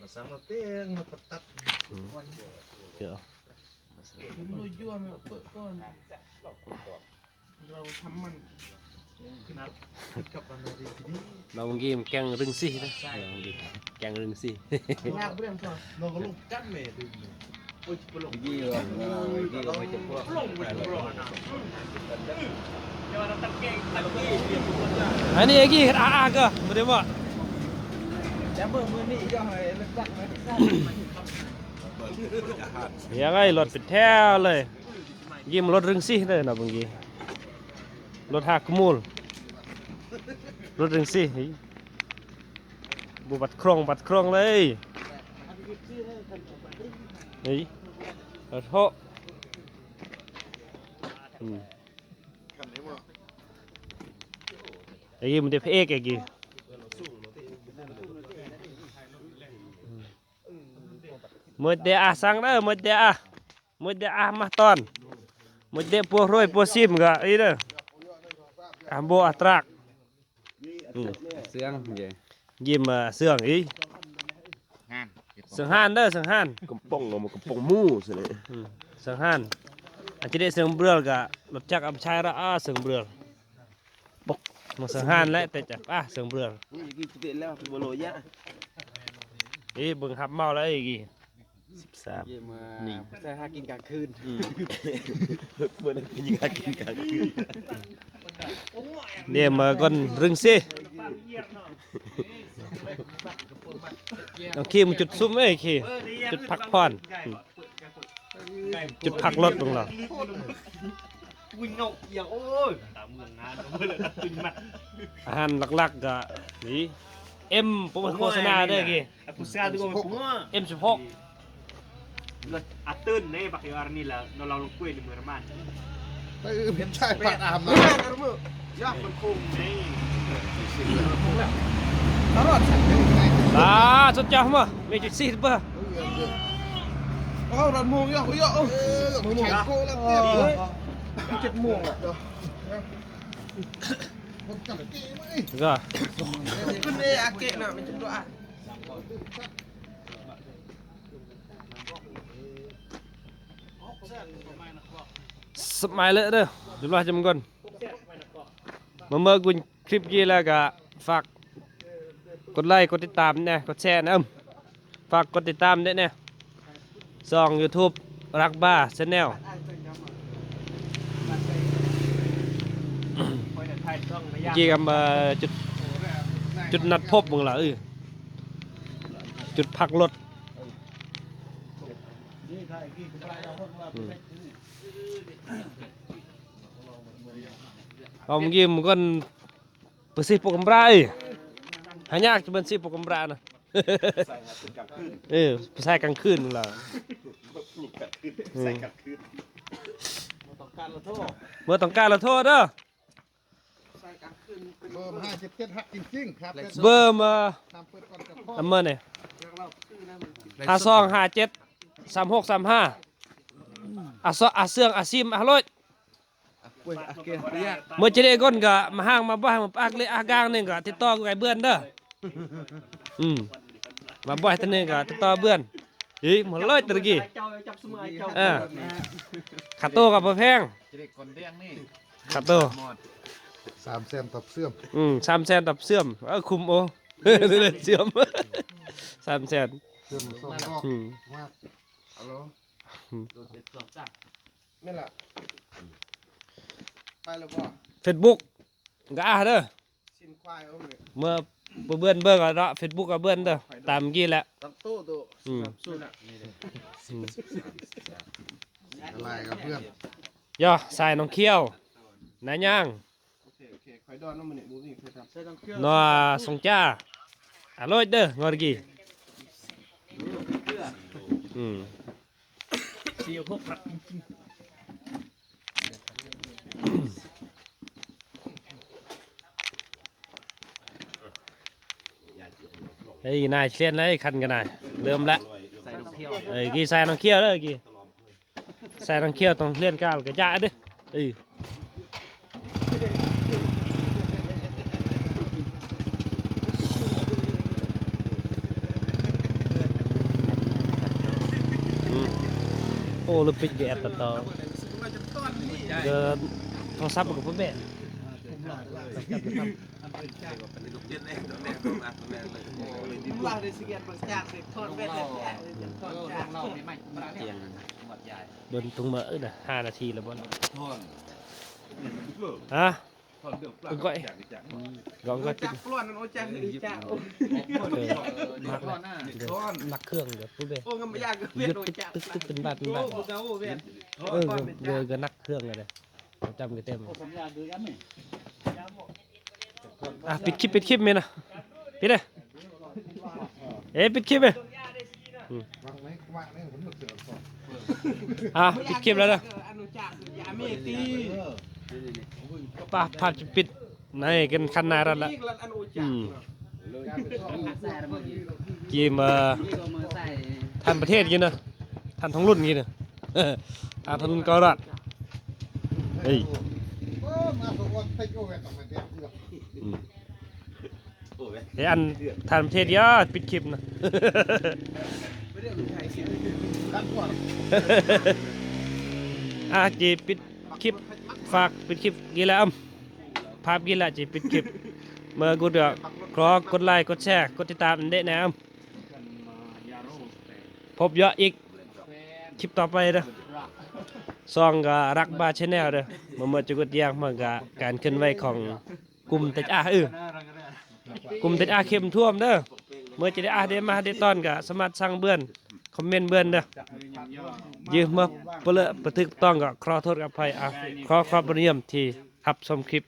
Sama teng, mata tat. ເຈົ້າ ລາວເມື່ອກີ້ແກງຣຶງຊີນະ ແກງຣຶງຊີ ອັນນີ້ເອກີ້ເຮັດອາໆ ກໍບໍ່ໄດ້ເວົ້າ ຍັງໄງ ລົດເປັນແຖວເລີຍ. ຍິມລົດຣຶງຊີເດີເນາະ ເບິ່ງກີ້ ລົດຮາກກະມູນ ລົດຣຶງຊີ ບໍ່ບັດໂຄງ ບັດໂຄງເລີຍ ເຮີ້ຍ ໂອ້ໂຫ ອືມ ໄອ້ກິ້ ມັນເປັນພະເອກ ໄອ້ກີ້ ເໝິດເດອາ ສັ່ງເດີ ເໝິດເດອາ ເໝິດເດອາ ມາຕອນ ເໝິດເດ ປົວໂຣຍ ປົວຊີມກະອີເດີ ອາໂບ ອາຕຣາກ ອືມ ເຊື່ອງເດ ຍິມ ເຊື່ອງອີ ງານ ເຊື່ອງຮ້ານເດີ ເຊື່ອງຮ້ານ ກຳປອງ ເອົາມາກຳປອງໝູ່ຊັ້ນເດ ອືມ ເຊື່ອງຮ້ານ ອັນຈະໄດ້ເຊື່ອງເບືອກະ ລົດຈັກເອົາໄປໃຊ້ລະ ອາ ເຊື່ອງເບືອ ປົກ ມາເຊື່ອງຮ້ານແຫຼະ ແຕ່ຈະ ອາ ເຊື່ອງເບືອ ອີ ເບິ່ງຮັບເມົາແລ້ວອີກ ສິບສາມ ນີ້ ຜູ້ຊາຍຫາກິນກາງຄືນ ອືມ ເພິ່ນຫາກິນກາງຄືນ ນີ້ມາກ່ອນຣຶງຊີ ນ້ອງຄີມາຈຸດສຸມເອີຍ ຄີ ຈຸດພັກຜ່ອນ ອືມ ຈຸດພັກລົດເບິ່ງລະ ອາຫານຫຼັກໆກະນີ້ ເອັມ ໂປຣໂມດໂຄສະນາເດີກີ້ ເອັມສິບຫົກ ອາຕື່ນເດ້ ບັກເອວອານີ້ລະ ນອນເລົ່າລົງກ້ວຍໃນເມືອງລະມານ ເອີ ເປັນຊາຍປາດອາມນະ ຕາ ສຸດຍອດມາ ມີຈຸດສີ່ເບີ ເອົາ ດອນໂມງ ເອີ ເອີ ໂມງ ເຈັດໂມງລະ ກໍ ຂຶ້ນເອອາເກະນະ ມັນຈະ ສະມາຍເລີເດີ ລຽບຮ້ອຍຈຳກ່ອນ ມາເບິ່ງຄລິບນີ້ແລ້ວກະຝາກກົດໄລ ກົດຕິດຕາມແດ່ ກົດແຊແດ່ ເອີ ຝາກກົດຕິດຕາມແດ່ ຊ່ອງຢູທູບ ຣັກບາແຊນແນວ ເມື່ອກີ້ກະມາຈຸດ ຈຸດນັດພົບເບິ່ງລະ ເອີ ຈຸດພັກລົດ ອືມ ເອົາ ເມື່ອກີ້ມັນກ່ອນ ໄປຊິໂປກຳບຣາ ເອີ ຫາຍາກຈະເປັນຊິໂປກຳບຣານະ ເອີ ໄປໃສ່ກາງຄືນລະ ກາງຄືນ ໃສ່ກາງຄືນ ເມື່ອຕ້ອງການລະໂທ ເມື່ອຕ້ອງການລະໂທເດີ ເບີຫ້າເຈັດເຈັດ ຮັກຈິງໆ ເບີມາ ອາເມີນີ້ ຫ້າສອງຫ້າເຈັດ ສາມຫົກສາມຫ້າ ອາຊອ ອາເຊື່ອງ ອາຊີມ ອາໂລດ ເມື່ອຈະໄດ້ກົ້ນກະມາຫ້າງມາບ່າຍມາປາກເລອາກາງໜຶ່ງກະຕິດຕໍ່ກູໄກເບືອນເດີ ອືມ ມາບ່າຍຕົວໜຶ່ງກະຕິດຕໍ່ເບືອນ ອີ ມາເລີຍຕະກີ້ ເອີ ຄ່າໂຕກະບໍ່ແພງ ຄ່າໂຕ ສາມແສນຕັບເສື່ອມ ອືມ ສາມແສນຕັບເສື່ອມ ເອີ ຄຸ້ມໂອ ເຊື່ອມ ສາມແສນ ເຊື່ອມສອງດອກ ອືມ ມາ ອາໂລ ອືມ ແມ່ນລະ ໄປແລ້ວບໍ່ ເຟສບຸກກະອາເດີ ຊິນຄວາຍ ເມື່ອໄປເບືອນເບິ່ງເນາະ ເຟສບຸກກະເບືອນເດີ ຕາມກີ້ແຫຼະ ອືມ ອາລາຍກະເບືອນ ຢໍ ສາຍໜອງຂຽວ ນາຍາງ ໂອເຄ ໂອເຄ ຂ້ອຍດອນເນາະ ມື້ນີ້ບໍ່ມີໃຜທຳ ນາສົງຈ້າ ອາໂລດເດີ ງໍຕະກີ້ ອືມ ສີ່ຫົກ ຮັກຈິງໆ ເອີຍ ນາຍຊຽນເລີຍ ຄັນກັນນາຍ ເລີ່ມລະ ເອີຍ ກີ້ສາຍໜອງຂຽວເດີ ກີ້ສາຍໜອງຂຽວຕ້ອງຮຽນການກະຈາເດີ ເອີຍ. ໂອ້ ຫຼືປິດຢູ່ແອັບຕັດຕໍ່ ເດີນໂທລະສັບມັນກໍບໍ່ແມ່ນ. ເບິ່ງທຸງມາ ເອີ ນະ ຫ້ານາທີແລ້ວບໍ່ນະ? ຮະ? ເອີ ກໍ ກໍ ກໍ ຈັກປລອນ ໂອຈັກ ຈັກ ເອີ ນັກເຄື່ອງເດີ ປຸເດ ໂອ້ ງາມຢາກ ຕຶກໆ ເປັນບາດ ເປັນບາດ ໂອ້ ເອີ ເດີ ກໍນັກເຄື່ອງເດີ ປະຈຳກໍເຕັມ. ອ່ະ ປິດຄລິບ ປິດຄລິບແມ່ນະ ປິດເດ້. ເອີ ປິດຄລິບເດ້. ອືມ ອ່ະ ປິດຄລິບແລ້ວເດີ. ປະ ພາບຈະປິດ ໃນກັນຄັນນາລັດລະ. ອືມ ຈີມ ເອີ ທ່ານປະເທດກິນນະ ທ່ານທອງລຸນກິນນະ ທ່ານທອງລຸນກໍລອດ. ເອີຍ ອືມ ເອີ ອັນທ່ານປະເທດຢ່າປິດຄລິບນະ. ອ່າ ຈີປິດຄລິບ ຝາກປິດຄລິບກີລາອຳ ພາບກີລາຈີປິດຄລິບ. ເມື່ອກຸດກໍຂໍກົດໄລ ກົດແຊ ກົດຕິດຕາມເດະແນມ. ພົບເຍາະອີກຄລິບຕໍ່ໄປເດີ. ຊ່ອງກໍລັກບາແຊນແນວເດີ. ມາເມື່ອຈຸກຸດຢາງ ມັນກໍການເຄື່ອນໄຫວຂອງ ກຸ່ມເຕະອາ ເອີ ກຸ່ມເຕະອາເຂັ້ມຖ້ວມເດີ. ເມື່ອຈະໄດ້ອາເດມາເດຕອນກໍສາມາດສັ່ງເບື່ອນ ຄອມເມັນເບື່ອນເດີ. ຢືມມາປະເລີປະຖືກຕ້ອງກໍຂໍໂທດອະໄພ. ອາ ຂໍຂອບຄຸນທີ່ຮັບຊົມຄລິບ